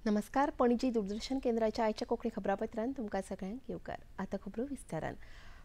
नमस्कार, पणजी दूरदर्शन केंद्राच्या आयच्या कोंकणी खबरापत्रान तुमकां सगळ्यांक येवकार। आतां खबरो विस्तारान।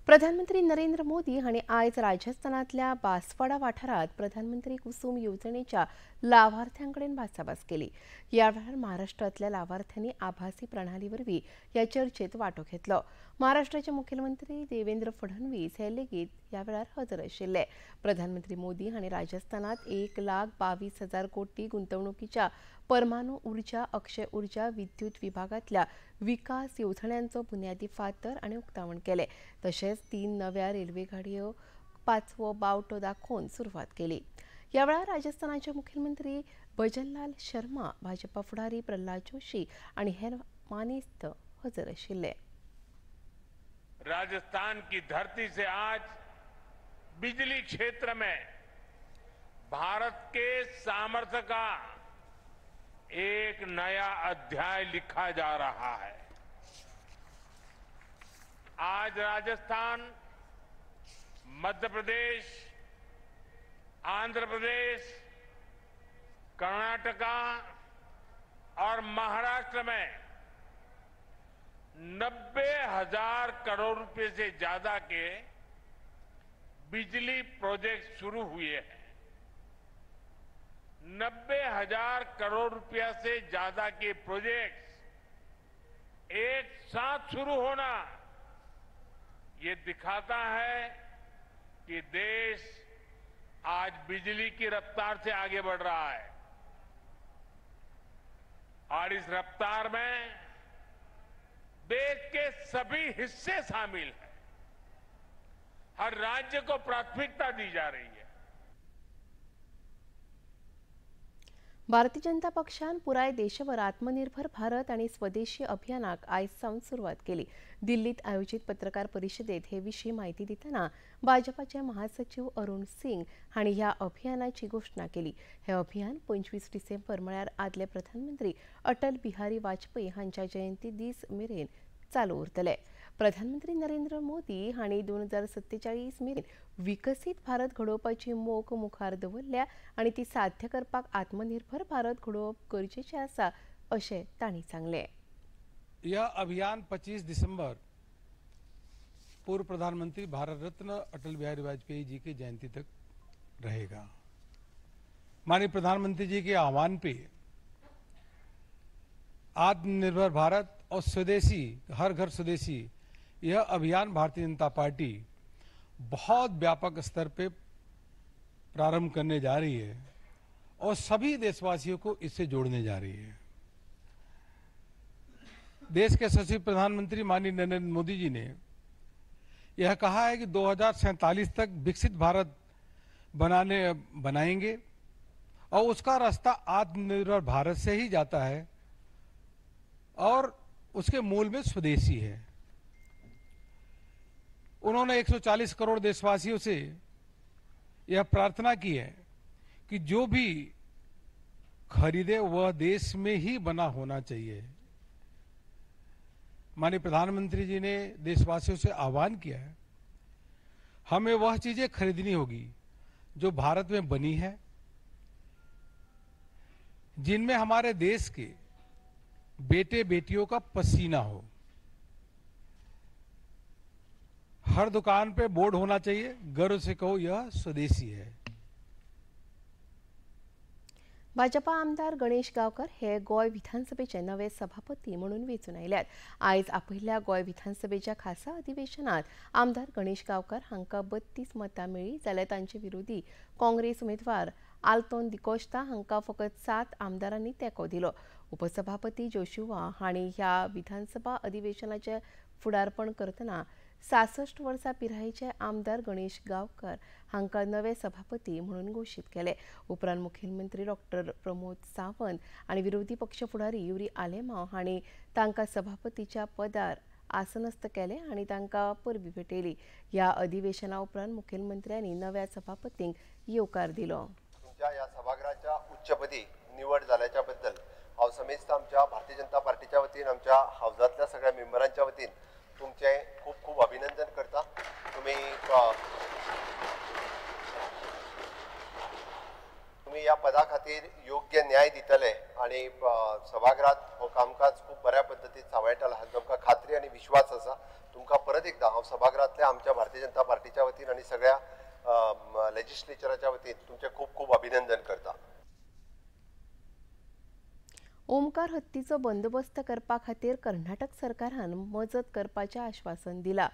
प्रधानमंत्री नरेंद्र मोदी हांणी आयज राजस्थानांतल्या बांसवाडा वाठारांत प्रधानमंत्री कुसूम येवजणेच्या लावार्थ्यां कडेन भासाभास केली। ह्या वेळार महाराष्ट्रांतल्या लावार्थ्यांनी आभासी प्रणाली वरवीं ह्या चर्चेत वांटो घेतलो। महाराष्ट्राचे मुखेलमंत्री देवेंद्र फडणवीस हे लेगीत ह्या वेळार हजर आशिल्ले। प्रधानमंत्री मोदी हांणी राजस्थानांत 1,22,000 कोटी गुंतवणुकीच्या परमाणु ऊर्जा, अक्षय ऊर्जा, विद्युत विभागांतल्या विकास येवजण्यांचो बुन्यादी फातर आनी उक्तावण केलें। तशेंच 3 नव्या रेल्वे गाडयो पांचवो बावटो दाखोवन सुरवात केली। ह्या वेळार राजस्थानाचे मुखेलमंत्री भजनलाल शर्मा, भाजपा फुडारी प्रल्हाद जोशी आनी हेर मानेस्त हजर आशिल्ले। राजस्थान की धरती से आज बिजली क्षेत्र में भारत के सामर्थ्य का एक नया अध्याय लिखा जा रहा है। आज राजस्थान, मध्य प्रदेश, आंध्र प्रदेश, कर्नाटका और महाराष्ट्र में 90,000 करोड़ रुपए से ज्यादा के बिजली प्रोजेक्ट शुरू हुए हैं। 90,000 करोड़ रुपया से ज्यादा के प्रोजेक्ट एक साथ शुरू होना ये दिखाता है कि देश आज बिजली की रफ्तार से आगे बढ़ रहा है और इस रफ्तार में देश के सभी हिस्से शामिल हैं। हर राज्य को प्राथमिकता दी जा रही है। भारतीय जनता पक्षान पुराय देशभर आत्मनिर्भर भारत आनी स्वदेशी अभियानाक आयज सावन सुरवात केली। दिल्लीत आयोजित पत्रकार परिशदेत हे विशीं म्हायती दितना भाजपाचे महासचिव अरुण सिंग हांणी ह्या अभियानाची घोशणा केली। हे अभियान 25 डिसेंबर म्हळ्यार आदले प्रधानमंत्री अटल बिहारी वाजपेयी हांच्या जयंती दीस मेरेन चालू उरतले। प्रधानमंत्री नरेंद्र मोदी हांणी 2047 मेरेन विकसीत भारत घडोवपाची मोख मुखार दवरल्या आनी ती साध्य करपाक आत्मनिर्भर भारत घडोवप गरजेचें आसा अशें तांणी सांगलें। यह अभियान 25 दिसंबर पूर्व प्रधानमंत्री भारत रत्न अटल बिहारी वाजपेयी जी की जयंती तक रहेगा। माननीय प्रधानमंत्री जी के आह्वान पे आत्मनिर्भर भारत और स्वदेशी, हर घर स्वदेशी, यह अभियान भारतीय जनता पार्टी बहुत व्यापक स्तर पे प्रारंभ करने जा रही है और सभी देशवासियों को इससे जोड़ने जा रही है। देश के सचिव प्रधानमंत्री माननीय नरेंद्र मोदी जी ने यह कहा है कि 2047 तक विकसित भारत बनाएंगे और उसका रास्ता आत्मनिर्भर भारत से ही जाता है और उसके मूल में स्वदेशी है। उन्होंने 140 करोड़ देशवासियों से यह प्रार्थना की है कि जो भी खरीदे वह देश में ही बना होना चाहिए। माननीय प्रधानमंत्री जी ने देशवासियों से आह्वान किया है, हमें वह चीजें खरीदनी होगी जो भारत में बनी है, जिनमें हमारे देश के बेटे बेटियों का पसीना हो। हर दुकान पे बोर्ड होना चाहिए, गर्व से कहो यह स्वदेशी है। भाजपा आमदार गणेश गांवकर हे गोंय विधानसभेचे नवे सभापती म्हणून वेंचून आयल्यात। आयज आपयिल्ल्या गोंय विधानसभेच्या खासा अधिवेशनात आमदार गणेश गांवकर हांकां 32 मतां मेळ्ळीं, जाल्यार तांचे विरोधी काँग्रेस उमेदवार आल्तोन दिकोश्ता हांकां फकत 7 आमदारांनी तेंको दिलो। उपसभापती जोशुआ हांणी ह्या विधानसभा अधिवेशनाचें फुडारपण करतना 66 वर्सां पिरायेचे आमदार गणेश गांवकर हांकां नवे सभापती म्हणून घोशीत केले। उपरांत मुखेलमंत्री डॉक्टर प्रमोद सावंत आनी विरोधी पक्ष फुडारी युरी आलेमाव हांणी तांकां सभापतीच्या पदार आसनस्थ केले आनी तांकां परबी भेटयली। ह्या अधिवेशना उपरांत मुखेलमंत्र्यांनी नव्या सभापतींक येवकार दिलो। तुमच्या ह्या सभागृहाच्या उच्चपदी निवड जाल्याच्या बद्दल हांव समेस्त आमच्या भारतीय जनता पार्टीच्या वतीन, आमच्या हावजांतल्या सगळ्या मेंबरांच्या वतीन तुमचे खूब खूब अभिनंदन करता। तुम्ही ह्या पदा खातीर योग्य न्याय दितले आनी सभागृहात हो कामकाज खूब बऱ्या पद्दतीन सांबाळटलो हाचो आमकां खात्री आनी विश्वास आसा. तुमकां परत एकदा हांव सभागृहांतल्या आमच्या भारतीय जनता पार्टीच्या वतीन आनी सगळ्या लेजिस्लेचराच्या वतीन तुमचें खूब खूब अभिनंदन करता. ओमकार हत्तीचो बंदोबस्त करपा खातीर कर्नाटक सरकारान मजत करपाचें आश्वासन दिलां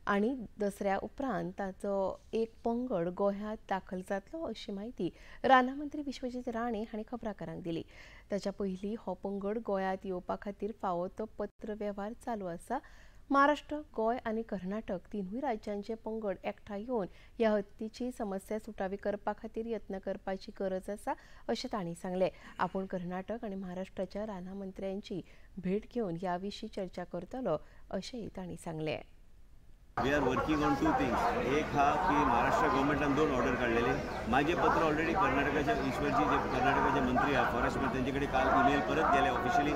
आनी दसऱ्या उपरांत ताचो एक पंगड गोंयांत दाखल जातलो अशी म्हायती रानां मंत्री विश्वजीत राणे हांणी खबराकारांक दिली. ताच्या पयलीं हो पंगड गोंयांत येवपा खातीर फावो तो पत्र वेव्हार चालू आसा. महाराष्ट्र, गोंय आनी कर्नाटक तिनूय राज्यांचे पंगड एकठांय येवन ह्या हत्तीची समस्या सुटावी करपा खातीर यत्न करपाची गरज आसा अशें तांणी सांगलें. आपूण कर्नाटक आनी महाराष्ट्राच्या रानां मंत्र्यांची भेट घेवन ह्या विशीं चर्चा करतलो अशेंय तांणी सांगलें. We are working on two things. एक हा की महाराष्ट्र गव्हर्मेंटान 2 ऑर्डर काडलेले. माझे पत्र ऑलरेडी कर्नाटकाच्या ईश्वरजी जे कर्नाटकाचे मंत्री आहा फॉरेस्ट मंत्री तेंचे कडेन काल ईमेल परत गेले ऑफिशियली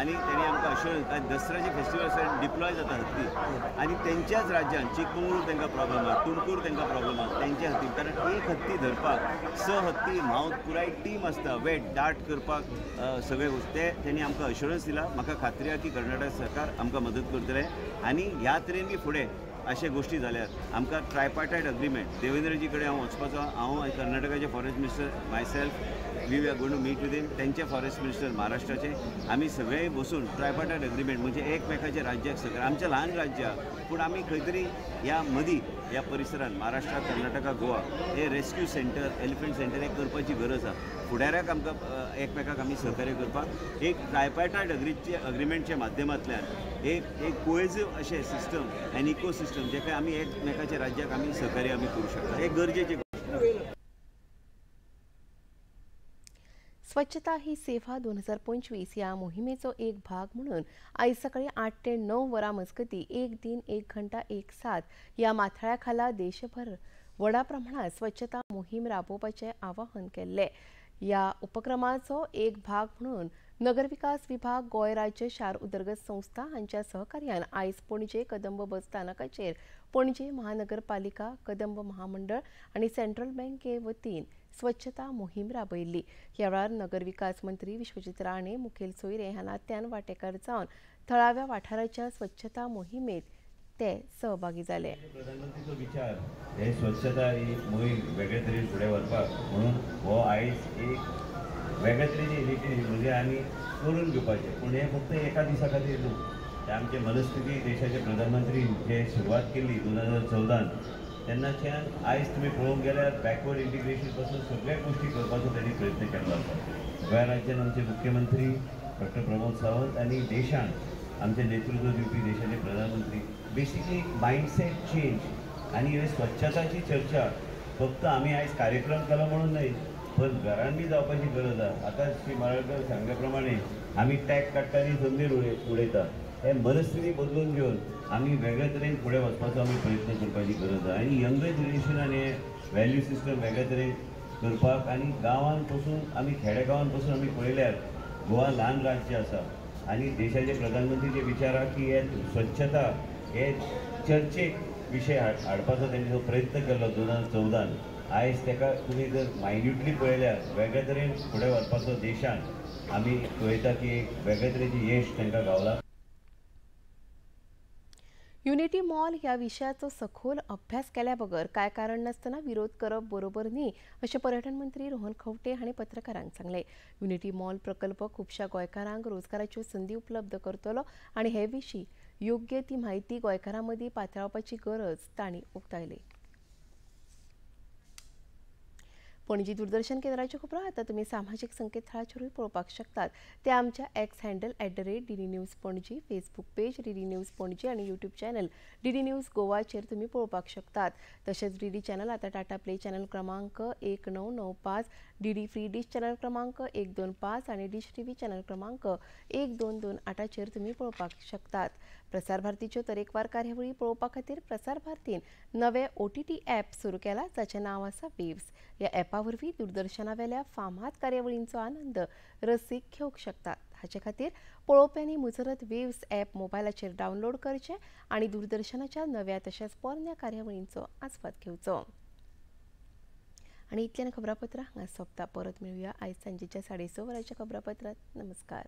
आनी तेणी आमकां अश्योरन्स दसऱ्याचे फेस्टिवल आसा डिप्लॉय जाता हत्ती आनी तेंच्याच राज्यान चिकमंगळूर तांकां प्रॉब्लम आहा, तुमकूर तांकां प्रॉब्लम आहा तेंच्या हत्ती, कारण एक हत्ती धरपाक 6 हत्ती म्हावत पुराय टीम आसता वेट दाट करपाक सगळे ते तेणी आमकां अश्योरन्स दिला. म्हाका खात्री आहा की कर्नाटक सरकार आमकां मदत करतले आनी ह्या तरेन बी फुडें अशे गोष्टी जाल्यार आमकां ट्रायपार्टायट अग्रीमेंट देवेंद्रजी कडेन हांव वचपाचो, हांव आनी कर्नाटकाचे forest minister myself we are going to meet with him, तेंचे फॉरेस्ट मिनिस्टर महाराष्ट्राचे, आमी सगळे बसून ट्रायपार्टायट अग्रीमेंट म्हणजे एकमेकाच्या राज्याक सगळें आमचें ल्हान राज्य पूण आमी खंय तरी ह्या मदीं ह्या परिसरान महाराष्ट्र, कर्नाटका, गोवा हे रेस्क्यू सेंटर, एलिफंट सेंटर हे करपाची गरज आसा. फुडाराक आमकां एकमेकाक आमी सहकार्य करपाक एक ट्रायपार्टायट अग्रीमेंटच्या माध्यमांतल्यान एक एक कोहेजिव अशें सिस्टम आनी इको सिस्टम जेका आमी एकमेकाच्या राज्याक आमी सहकार्य आमी करूं शकता, हे गरजेचें. स्वच्छता ही सेवा 2025 ह्या मोहिमेचो एक भाग म्हणून आयज सकाळी 8 ते 9 वरां मजगतीं 1 दिन 1 घंटा 1 साथ ह्या माथाळ्या खाला देशभर व्हडा प्रमाणात स्वच्छता मोहीम राबोवपाचें आवाहन केल्लें. ह्या उपक्रमाचो एक भाग म्हणून नगरविकास विभाग, गोंय राज्य शार उदरगत संस्था हांच्या सहकार्यान आयज पणजे कदंब बस स्थानकाचेर पणजे महानगरपालिका, कदंब महामंडळ आनी सेंट्रल बँके वतीन स्वच्छता मोहीम राबयल्ली. ह्या वेळार नगरविकास मंत्री विश्वजीत राणे मुखेल सोयरे ह्या नात्यान वांटेकार जावन थळाव्या वाठाराच्या स्वच्छता मोहिमेत ते सहभागी जाले. प्रधानमंत्रीचो विचार हे स्वच्छता ही मोहीम वेगळे तरेन फुडें व्हरपाक म्हणून हो आयज एक वेगळे तरेचे इनिशिएटीव म्हणजे आमी करून घेवपाचें, पूण हें फक्त एका दिसा खातीर न्हू. ते आमचे मनस्थिती देशाचे प्रधानमंत्री जे सुरवात केल्ली 2014 तेन्नाच्यान आयज तुमी पळोवंक गेल्यार बॅकवर्ड इंटिग्रेशन पासून सगळ्या गोश्टी करपाचो तांणी प्रयत्न केल्लो आसा. गोंय राज्यान आमचे मुख्यमंत्री डॉक्टर प्रमोद सावंत आनी देशान आमचें नेतृत्व दिवपी देशाचे प्रधानमंत्री बेसिकली एक मायंडसेट चेंज आनी हे स्वच्छताची चर्चा फक्त आमी आयज कार्यक्रम केलो म्हणून न्हय, पण घरान बी जावपाची गरज आसा. आतां श्री मारळकर सांगल्या प्रमाणे आमी टॅग काडटा आनी जमनीर उडयता, हे मनस्थिती बदलून घेवन आमी वेगळे तरेन फुडें वचपाचो आमी प्रयत्न करपाची गरज आसा. आनी यंगर जनरेशनान हे व्हॅल्यू सिस्टम वेगळे तरेन करपाक आनी गांवान पसून आमी खेडे गांवान पसून आमी पळयल्यार गोवा ल्हान राज्य आसा आनी देशाचे प्रधानमंत्रीचे विचार आहा की हे स्वच्छता हे चर्चेक विशय हाडपाचो तेणी जो प्रयत्न केल्लो 2014 आयज तेका तुमी जर मायन्युटली पळयल्यार वेगळे तरेन फुडें व्हरपाचो देशान आमी पळयता की वेगळे तरेचें यश तांकां गावलां. युनिटी मॉल ह्या विशयाचो सखोल अभ्यास केल्या बगर काय कारण नासतना विरोध करप बरोबर न्ही अशें पर्यटन मंत्री रोहन खंवटे हांणी पत्रकारांक सांगलें. युनिटी मॉल प्रकल्प खुबश्या गोंयकारांक रोजगाराच्यो संदी उपलब्ध करतलो आनी हे विशीं योग्य ती म्हायती गोंयकारां मदीं पातळावपाची गरज तांणी उक्तायली. पणजी दूरदर्शन केंद्राच्यो खबरो आतां तुमी सामाजीक संकेतथळाचेरूय पळोवपाक शकतात. ते आमच्या X handle @DD News Panaji, Facebook page DD News Panaji आनी यूट्यूब चॅनल डीडी न्यूज गोवाचेर तुमी पळोवपाक शकतात. तशेंच डीडी चॅनल आतां टाटा प्ले चॅनल क्रमांक 1995, डीडी फ्री डिश चॅनल क्रमांक 125 आनी डिश टीव्ही चॅनल क्रमांक 1228चेर तुमी पळोवपाक शकतात. प्रसार भारतीच्यो तरेकवार कार्यावळी पळोवपा खातीर प्रसार भारतीन नवे OTT app सुरू केला जाचें नांव आसा वेव्स. ह्या ॲपा वरवीं दूरदर्शनावेल्या फामाद कार्यावळींचो आनंद रसीक घेवंक शकतात. हाचे खातीर पळोवप्यांनी मुजरत वेव्स ॲप मोबायलाचेर डावनलोड करचें आनी दूरदर्शनाच्या नव्या तशेंच पोरण्या कार्यावळींचो आस्वाद घेवचो. आनी इतल्यान खबरापत्रां हांगा सोंपता. परत मेळुया आयज सांजेच्या 6:30 वरांच्या खबरापत्रांत. नमस्कार.